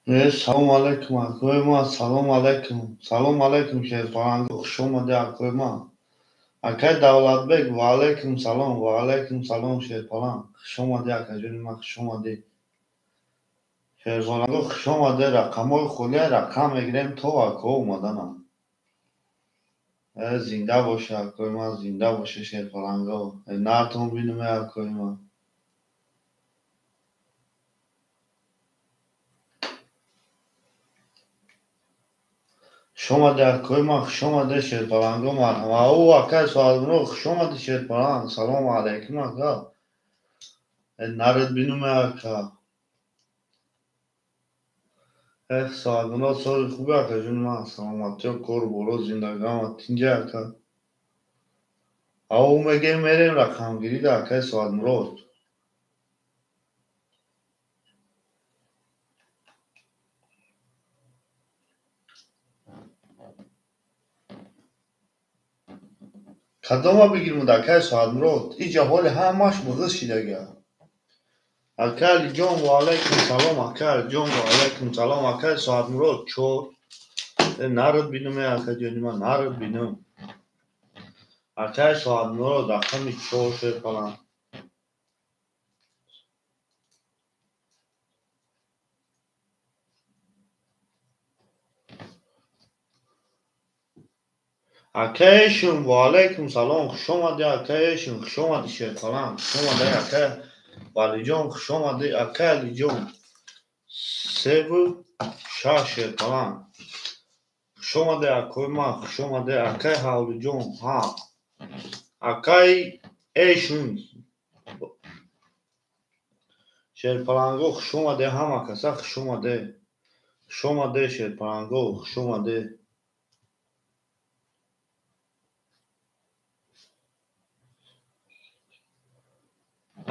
Салом алейкум, акои ман, салом алейкум. Салом алейкум, шерпаланг, хуш омадӣ, акои ман. Акай Давлатбек, ва алейкум салом, ва алейкум салом, шерпаланг. Хуш омадӣ, акаҷони ман, хуш омадӣ. Шерпаланго, хуш омадӣ, рақамҳои холия рақам мегирем то ако омаданам. Зинда боша, акои ман, зинда боша, шерпаланго. Нартон бинуме, акои ман. Хуш омадӣ, акои ман, хуш омадӣ, шерпаланго, марҳама. О, акай Соатмурод, хуш омадӣ, шерпаланг. Салому алейкум, ака. Наред бинуме, ака. Эх, Соатмурод, соли хубе, акаҷони ман, саломатиё, кору боло, зиндагиама тинҷа, ака. Ау мегем, мерем рақамгирида, акай Соатмурод. Кадома бигирмуд, акай Соатмурод? Иҷа ҳоли ҳамаш буғиз шидага. Акай Алиҷон, ва алайкум салом, акай Алиҷон, ва алайкум салом, акай Соатмурод, чор. Нарад бинуме, акаҷони ман, нарад бинум. Акай Соатмурод, рақами чор, шерпаланг. Акай Эшум, ва алайкум салом, хуш омадӣ, акай Эшум, хуш омадӣ, шерпаланг, хуш омадӣ, акай Валиҷон, хуш омадӣ, акай Алиҷон. 3 6, шерпаланг. Хуш омадӣ, акои ман, хуш омадӣ, акай Ҳавлиҷон, ҳа. Акай Эшум. Шерпаланго, хуш омадӣ, ҳама каса хуш омадӣ. Хуш омадӣ, шерпаланго, хуш омадӣ.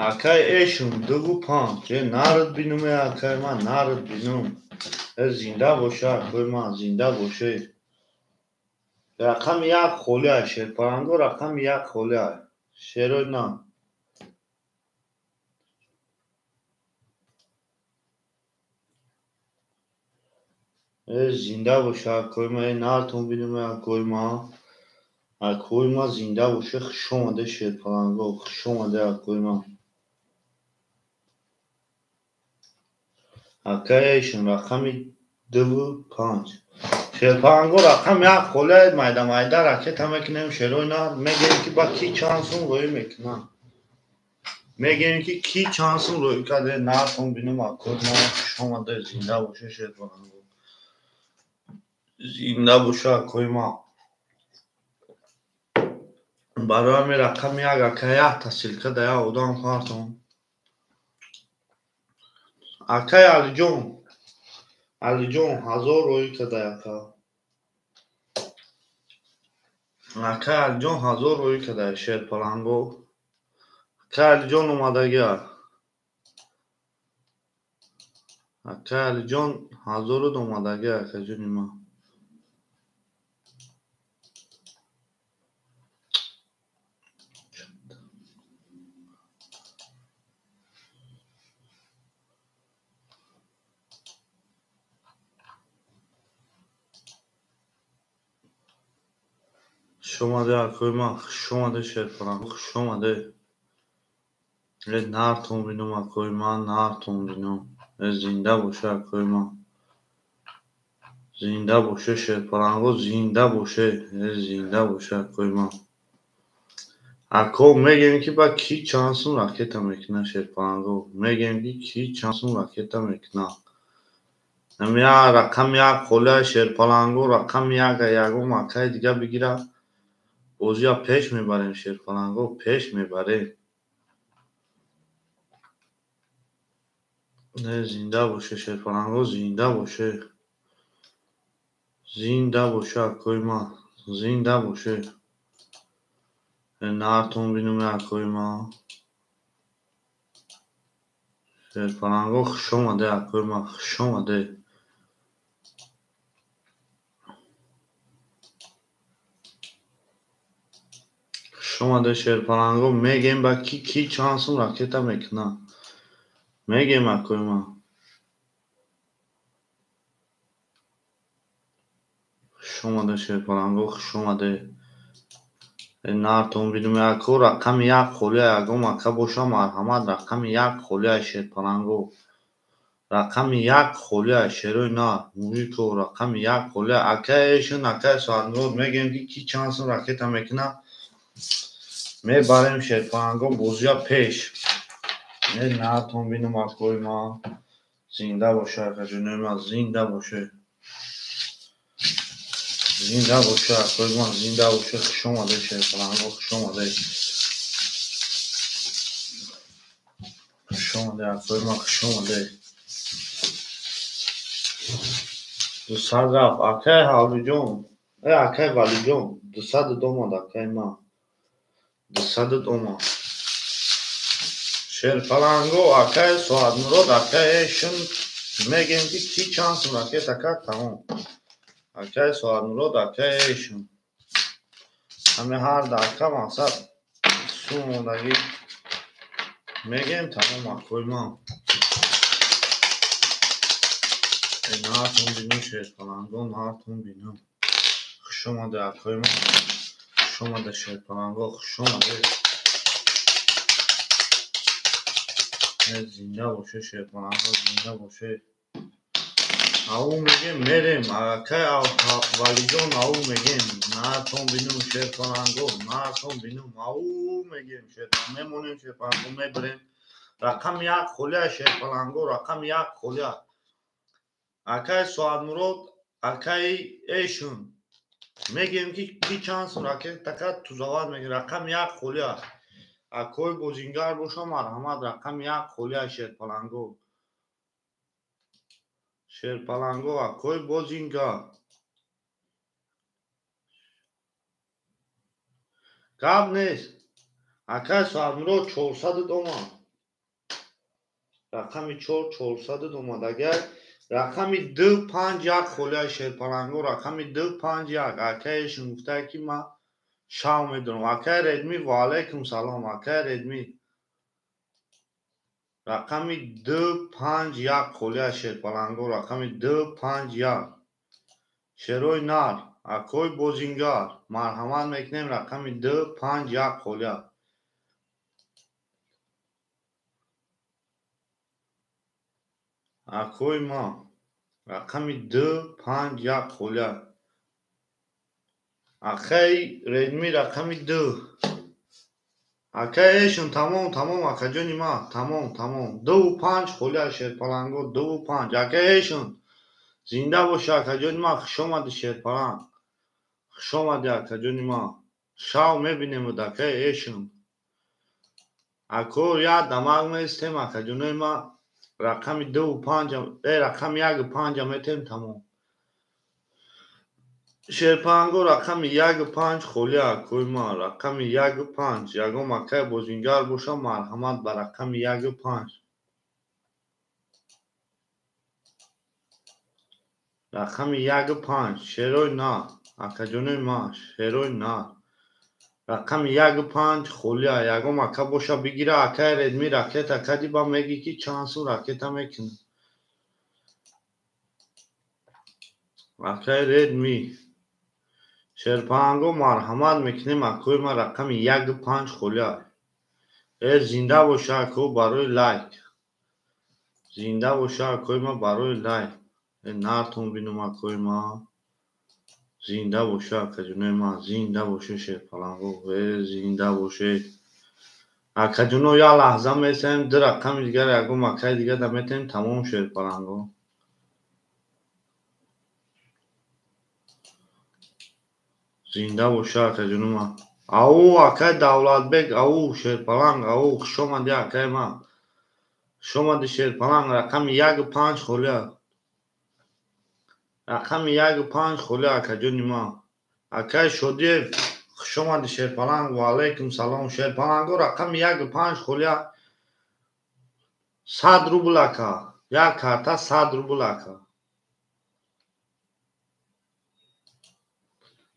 Акай Эшум, 2 5. Нарад бинуме, акай ман, нарад бинум. Зинда боша, акои ман, зинда боше. Рақами як холия, шерпаланго, рақами як холия. Шерои на. Зинда боша, акои ман, нартон бинуме, акои ман. Акои ман зинда боше, хуш омадӣ, шерпаланго, хуш омадӣ, акои ман. Акай Эшум, рақами 2 5. Шерпаланго, рақами як холия, майда майда ракета мекунем, шерои нар, мегӯем ки ба ки чанд сум рӯӣ мекунам. Мегӯем ки ки чанд сум рӯӣ карде, нартон бинум, акои ман, хуш омадӣ, зинда боша, шерпаланго. Зинда боша, акои ман. Барои ҳамин рақами як, акай, якта ссылка да як одам партон. Акай Алиҷон, Алиҷон 1000 рӯӣ карда, ака. Акай Алиҷон 1000 рӯӣ карда, шерпаланго. Акай Алиҷон омадагиа. Акай Алиҷон 1000 омадагиа, акаҷони ман. Хуш омадӣ, акои ман, хуш омадӣ, шерпаланг, хуш омадӣ. Нартон бинум, акои ман, нартон бинум. Зинда боша, акои ман. Зинда боша, шерпаланго, зинда боше. Зинда боша, акои ман. Ако мегӯем ки ба ки чанд сум ракета мекунад, шерпаланго. Мегӯем ки ки чанд сум ракета мекунад. Рақами як холия, шерпаланго, рақами як ягон акаи дига бигира. Бозия пеш мебарем, шерпаланго, пеш мебарем. Зинда боше, шерпаланго, зинда боше. Зинда боше, акои ман, зинда боше. Нартон бинуме, акои ман. Шерпаланго, хуш омадӣ, акои ман, хуш омадӣ. Хуш омадӣ, шерпаланго, мегӯем ба ки ки чанд сум ракета мекунад. Мегӯем, акои ман. Хуш омаде шерпаланго, хуш омаде. Нартон бидум яко рақами як холия ягон ака боша марҳамат рақами як холия шерпаланго. Рақами як холия шерои нар мужико рақами як холия акай эшин акай Соатмурод мегӯем ки ки чанд сум ракета мекунад мебарем шерпаланго бозия пеш. Нартон бинум акои ман зинда боша акаҷонои ман зинда боше. Зинда боша акои ман зинда боше. Хуш омаде шерпаланго, хуш омаде. Хуш омаде акои ман, хуш омаде. 200 рафт акай Ҳавлиҷон, акай Валиҷон, 200 омад акай ман. 200 омад. Шерпаланго акай Соатмурод акай эшин мегӯем ки ки чанд сум ракета кард тамом. Акай Соатмурод акай эшин. Ҳами ҳар дака мақсад сум омадагӣ мегӯем тамом акои ман. Нартон бинум шерпаланго, нартон бинум. Хуш омаде акои ман. Хуш омаде шерпаланго, хуш омаде. Зинда боше шерпаланго, зинда боше. Ау мегем мерем, акай Валиҷон ау мегем. Нартон бинум шерпаланго, нартон бинум. Ау мегем шерпаланго, мемонем шерпаланго, мебарем. Рақами як холия шерпаланго, рақами як холия. Акай Соатмурод, акай эшун. Мегӯем ки ки чанд сум ракета кард тузават мегӯем. Рақами як холия. Акои бозингар боша марҳамат рақами як холия шерпаланго. Шерпаланго акои бозингар. Гап нест. Акай Соатмурод 400 омад. Рақами 4 400 омад. Агар рақами 2 5 1 холия шерпаланго, рақами 2 5 1. Акай эшун гуфта ки ман шав медонам. Акай Редми ва алайкум салом. Акай Редми. Рақами 2 5 1 холия шерпаланго, рақами 2 5 1. Шерои нар, акои бозингар, марҳамат мекунем рақами 2 5 1 холия. Акои ма рақами 2 5 1 холия. Акай Редми рақами 2. Акай эшун тамом тамом акаҷони ма тамом тамом. 2 5 холия шерпаланго 2 5. Акай эшун зинда боша акаҷони ма, хуш омади шерпаланг. Хуш омади акаҷони ма. Шав мебинемуд акай эшун. Ако як дамаг местем акаҷонои ма. Рақами 2 5, рақами 1 5 метем тамом. Шерпаланго рақами 1 5 холия акои ма, рақами 1 5. Ягон акай бозингар боша марҳамат ба рақами 1 5. Рақами 1 5 шерои нар, акаҷонои ма, шерои нар. Рақами 1 5 холия. Ягон ака боша бигира. Акай Редми ракета кади ба мегӣ ки чанд сум ракета мекунад. Акай Редми. Шерпаланго марҳамат мекунем акои ма рақами 1 5 холия. Зинда боша ако барои лайк. Зинда боша акои ма барои лайк. Нартон бинум акои ма. Зинда боша акаҷонои ман, зинда боше шерпаланго, зинда боше. Акаҷоно як лаҳза месаем, ду рақами дигар ягон акаи дигар да метаем тамом шерпаланго. Зинда боша акаҷоно ман. Ау акай Давлатбек, ау шерпаланг, ау хуш омади акаи ман. Хуш омади шерпаланг, рақами 1 5 холия. Рақами 1 5 холия акаҷони ман. Акай Шодиев, хуш омади шерпаланг, ва алайкум салом. Шерпаланго рақами 1 5 холия 100 рубл ака. Як карта 100 рубл ака.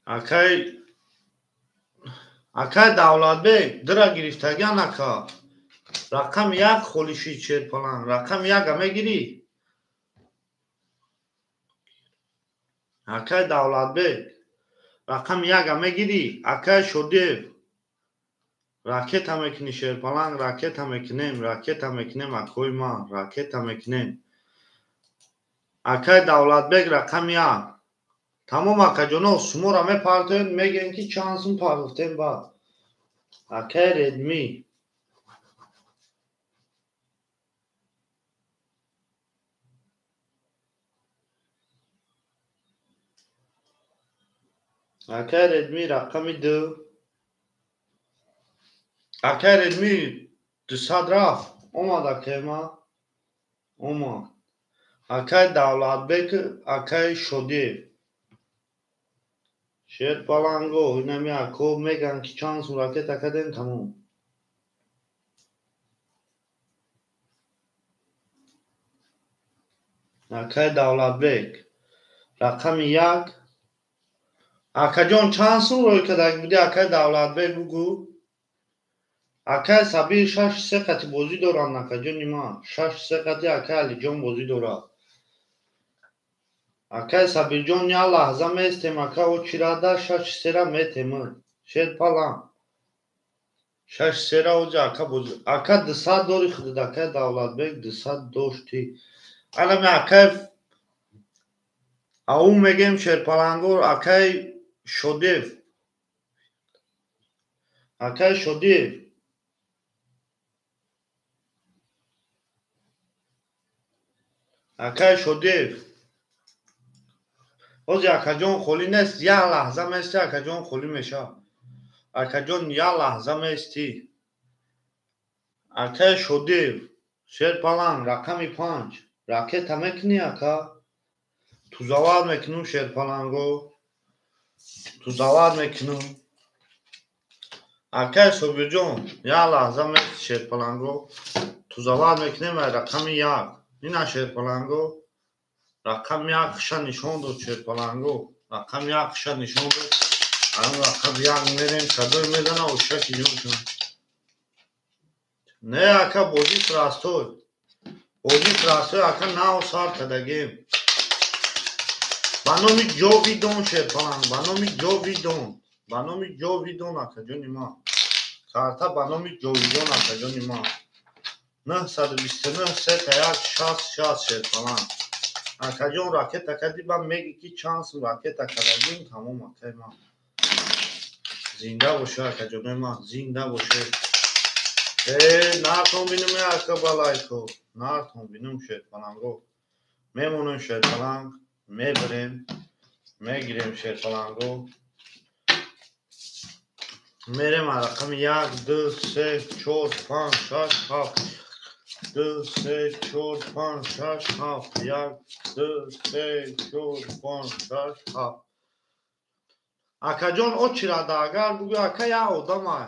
Акай Давлатбек, дира гирифтагиан ака. Рақами 1 холишид шерпаланг, рақами 1 мегирӣ? Акай Давлатбек рақами яка мегирӣ. Акай Шодиев ракета мекунӣ шерпаланг, ракета мекунем, ракета мекунем, акои ман, ракета мекунем. Акай Давлатбек рақами як. Тамом акаҷоно, сумора мепартоем, мегӯем ки чанд сум партофтем баъд. Акай Редми. Акай Редми рақами ду. Акай Редми 200 рафт. Омад акай ма. Омад. Акай Давлатбек, акай Шодиев. Шерпаланго, инами ако меган ки чанд сум ракета кардем, тамом. Акай Давлатбек рақами як. Акаҷон чанд сум рӯй кардаг буди акай Давлатбек бугӯ? Акай Сабир 6-3 қати бозӣ доранд акаҷони ман. 6-3 қати акай Алиҷон бозӣ дорад. Акай Сабирҷон як лаҳза местем, ака очирада 6-3-ра метем. Шерпаланг. 6-3-ра оҷа ака бозӣ. Ака 200 дори худат акай Давлатбек 200 дошти. Алами акай ау мегем шерпалангор акай Шодиев. Акай Шодиев. Акай Шодиев. Ҳозир акаҷон холӣ нест, як лаҳза мести, акаҷон холӣ мешавад. Акаҷон як лаҳза мести. Акай Шодиев, шерпаланг рақами 5. Ракета мекунӣ ака? Тузавар мекунум шерпаланго. Тузавар мекунум. Акай Собирҷон, як лаҳза мести шерпаланго. Тузавар мекунем рақами 1. Ина шерпаланго. Рақами як ша нишон дод шерпаланго. Рақами як ша нишон дод. Ан рақами як мерем, кадой мезана ошаки ҷон. Не ака бозӣ простой. Бозӣ простой ака нав сар кардагем. Ба номи Ҷовидон шерпаланг, ба номи Ҷовидон, ба номи Ҷовидон акаҷони ман. Карта ба номи Ҷовидон акаҷони ман. 929 3 1 60 60 шерпаланг. Акаҷон ракета кардӣ, баъд мегӣ ки чанд сум ракета кардагим, тамом акаи ман. Зинда боше акаҷонои ман, зинда боше. Нартон бинум ака балайко, нартон бинум шерпаланго. Мемонем шерпаланг, мебарем, мегирем шерпаланго. Мерем рақами 1, 2, 3, 4, 5, 6, 7. 2, 3, 4, 5, 6, 7. 1, 2, 3, 4, 5, 6, 7. Акаҷон очирада агар бугӯ ака як одама.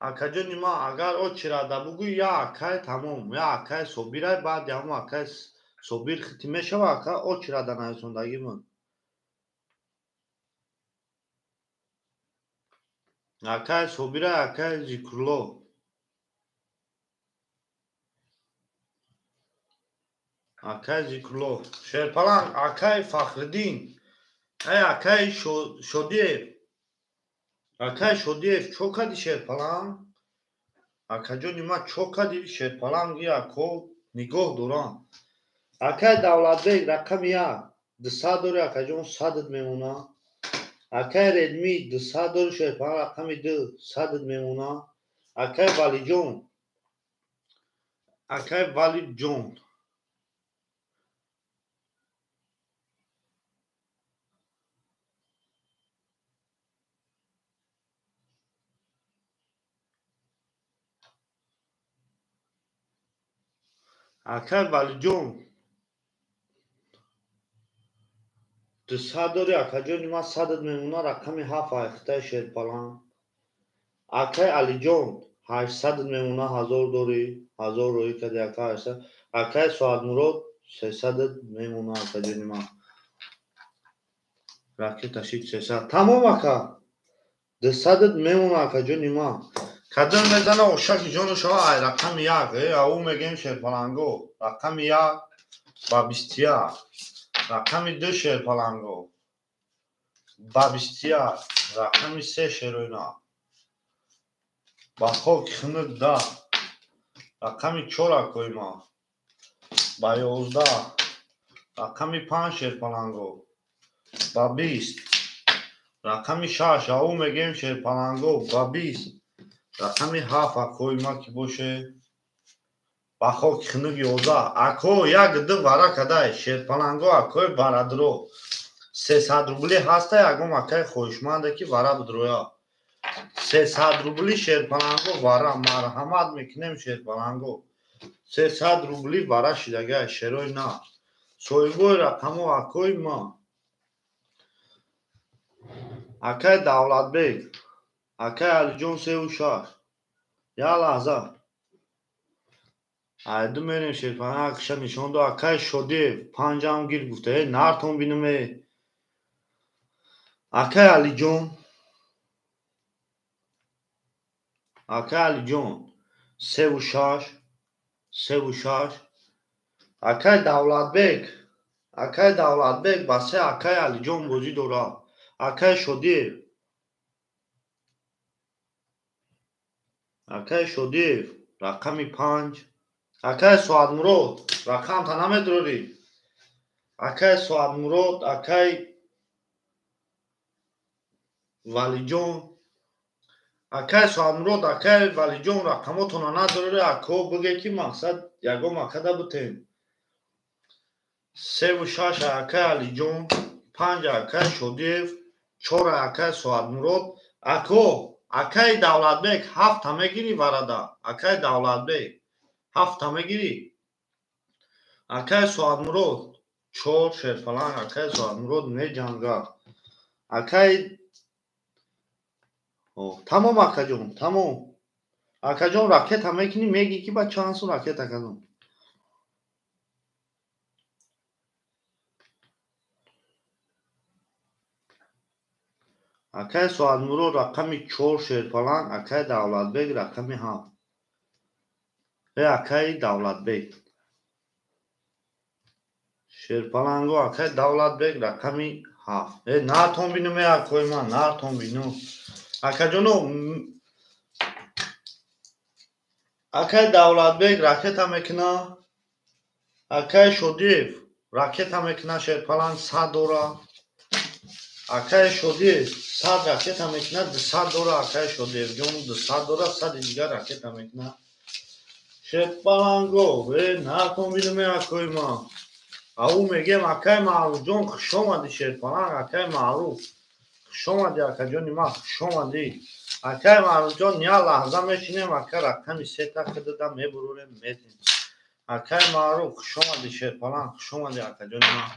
Акаҷони ман агар очирада бугӯ як акай тамом, як акай Собирай, баъд ҳамон акай Собир хити мешава, ака очирада нависондагимон. Акай Собирай, акай Зикрулло. Акай Зикрулло. Шерпаланг, акай Фахриддин. Ай акай Шодиев. Акай Шодиев чо кардӣ шерпаланг? Акаҷони ман чо кардӣ шерпаланги ако нигоҳ дорам. Акай Давлатбек рақами 1. 200 дори акаҷон 100 мемона. Акай Редми 200 дори шерпаланг рақами 2 100 мемона. Акай Валиҷон. Акай Валиҷон. Акай Валиҷон 200 дори акаҷони ман 100 мемона рақами 7 айхтаи шерпаланг. Акай Алиҷон 800 мемона 1000 дори, 1000 рӯй карди ака 800. Акай Соатмурод 300 мемона акаҷони ман. Ракета шид 300. Тамом ака. 200 мемона акаҷони ман. Кадом мезана ошаки ҷону шава ай рақами 1, ау мегем шерпаланго. Рақами 1 ба 21. Рақами 2 шерпаланго ба 21. Рақами 3 шероина ба хоки хунук 10. Рақами 4 акои ма ба 11. Рақами 5 шерпаланго ба 20. Рақами 6 ау мегем шерпаланго ба 20. Рақами 7 акои ма ки боше ба хоки хунук 11. Ако 1-2 вара кадай шерпаланго акои барадро 300 рубли ҳаста ягон акаи хоҳишманде ки вара бидроя. 300 рубли шерпаланго вара марҳамат мекунем шерпаланго. 300 рубли вара шидагай шерои на. Соҳибои рақамо акои ма. Акаи Давлатбек, акаи Алиҷон 3-6. Я лаҳза. Айду мерем шерпаланго акша нишон до акаи Шодиев 5-ам гир гуфта. Э нартон бинуме. Акаи Алиҷон, акаи Алиҷон 3-6, 3-6. Акаи Давлатбек, акаи Давлатбек ба 3 акаи Алиҷон бозӣ дорад. Акаи Шодиев, акаи Шодиев рақами 5. Акаи Соатмурод рақамта намедорӣ. Акаи Соатмурод, акаи Валиҷон, акаи Соатмурод, акаи Валиҷон рақамотона надорӣ. Ако биге ки мақсад ягон акада бутем. 3-6 акаи Алиҷон, 5 акаи Шодиев, 4 акаи Соатмурод. Ако акаи Давлатбек 7 мегирӣ варада. Акаи Давлатбек 7 мегирӣ. Акаи Соатмурод 4 шерпаланг. Акаи Соатмурод меҷангад. Акаи тамом акаҷон, тамом. Акаҷон ракета мекунӣ, мегӣ ки ба чанд сум ракета кардам. Акаи Соатмурод рақами 4 шерпаланг, акаи Давлатбек рақами 7. Э акаи Давлатбек шерпаланго акаи Давлатбек рақами 7. Э нартон бинум, э акои ман, нартон бинум. Акаҷоно, акаи Давлатбек ракета мекуна, акаи Шодиев ракета мекуна, шерпаланг 100 дора. Акаи Шодиев 100 ракета мекуна, 200 дора. Акаи Шодиев ҷон 200 дора, 100 дигар ракета мекуна. Шерпаланго, э нартон бинум, э акои ман. Ау мегем акаи Маъруф ҷон хуш омадӣ шерпаланг, акаи Маъруф. Хуш омадӣ акаҷони ман, хуш омадӣ. Акаи Маъруф ҷон я лаҳза мешинем, ака рақами 3 та худада мебурорем, метем. Акаи Маъруф хуш омадӣ шерпаланг, хуш омадӣ акаҷони ман.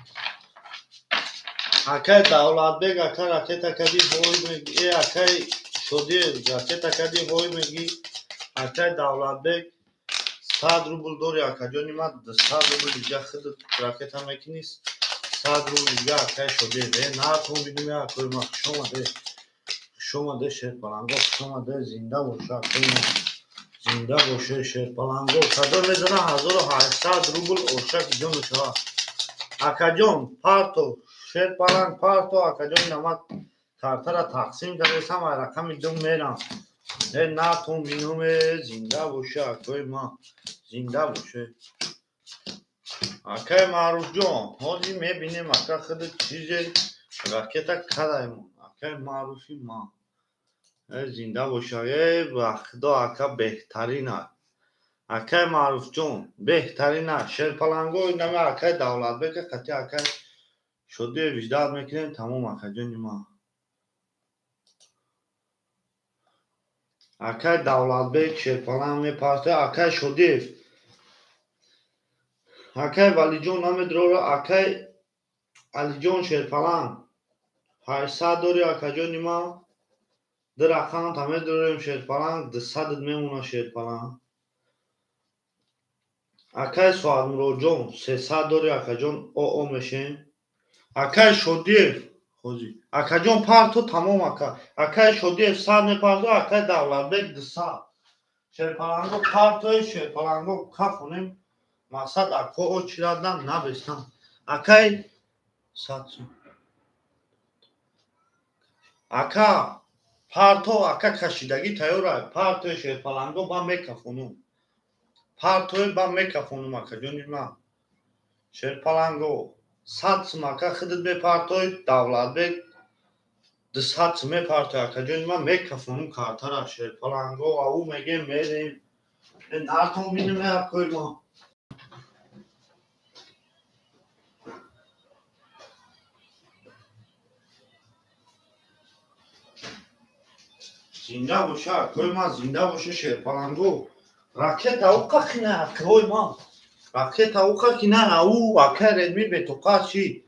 Акаи Давлатбек ака ракета кардӣ ҳой мегӣ. Э акаи Шодиев ракета кардӣ ҳой мегӣ. Акаи Давлатбек 100 рубл дорӣ акаҷони ман, 200 рубл дига худат ракета мекунӣ. 100 рубл дига акаи Шодиев. Э нартон бинум, э акои ман, хуш омадӣ. Хуш омадӣ шерпаланго, хуш омадӣ, зинда боша акои ман. Зинда боше шерпаланго. Садо мезана 1800 рубл ошак ҷо мешавад. Акаҷон парто шерпаланг парто акаҷон намак картара тақсим кардесам, ай рақами 2 мерам. Э нартон бинум, э зинда боше акои ман, зинда боше. Акаи Маъруф ҷон, ҳозир мебинем ака худат чизе ракета кадаем. Акаи Маъруфи ман. Э зинда боша. Э ба худо ака беҳтарин аст. Акаи Маъруф ҷон беҳтарин аст. Шерпаланго инаме акаи Давлатбека қати акаи Шодиев виждат мекунем, тамом акаҷони ман. Акаи Давлатбек шерпаланг мепартояд, акаи Шодиев, акаи Валиҷон намедорад, акаи Алиҷон шерпаланг 800 дорӣ акаҷони ман. 2 рақамта медорем шерпаланг, 200 мемонад шерпаланг. Акаи Соатмуродҷон 300 дорӣ акаҷон, оо мешем. Акаи Шодиев ҳозир. Акаҷон парто тамом ака. Акаи Шодиев 100 мепарто, акаи Давлатбек 200. Шерпаланго партои шерпаланго кафонем. Мақсад ако очирадан набестан. Акаи 100 сум. Ака парто, ака, кашидагӣ тайёра. Партои шерпаланго ба мекафонум, партои ба мекафонум, акаҷони ман. Шерпаланго 100 сум, ака, худат бепартой. Давлатбек 200 сум мепартой, акаҷони ман, мекафонум картара. Шерпаланго ау мегем, мерем, нартон бинем, акои ма. Зинда боша, акои ман, зинда боша шерпаланго. Ракета уқа хина, акои ман, ракета уқа хина. Ау, ака Редмир бетоқат шид.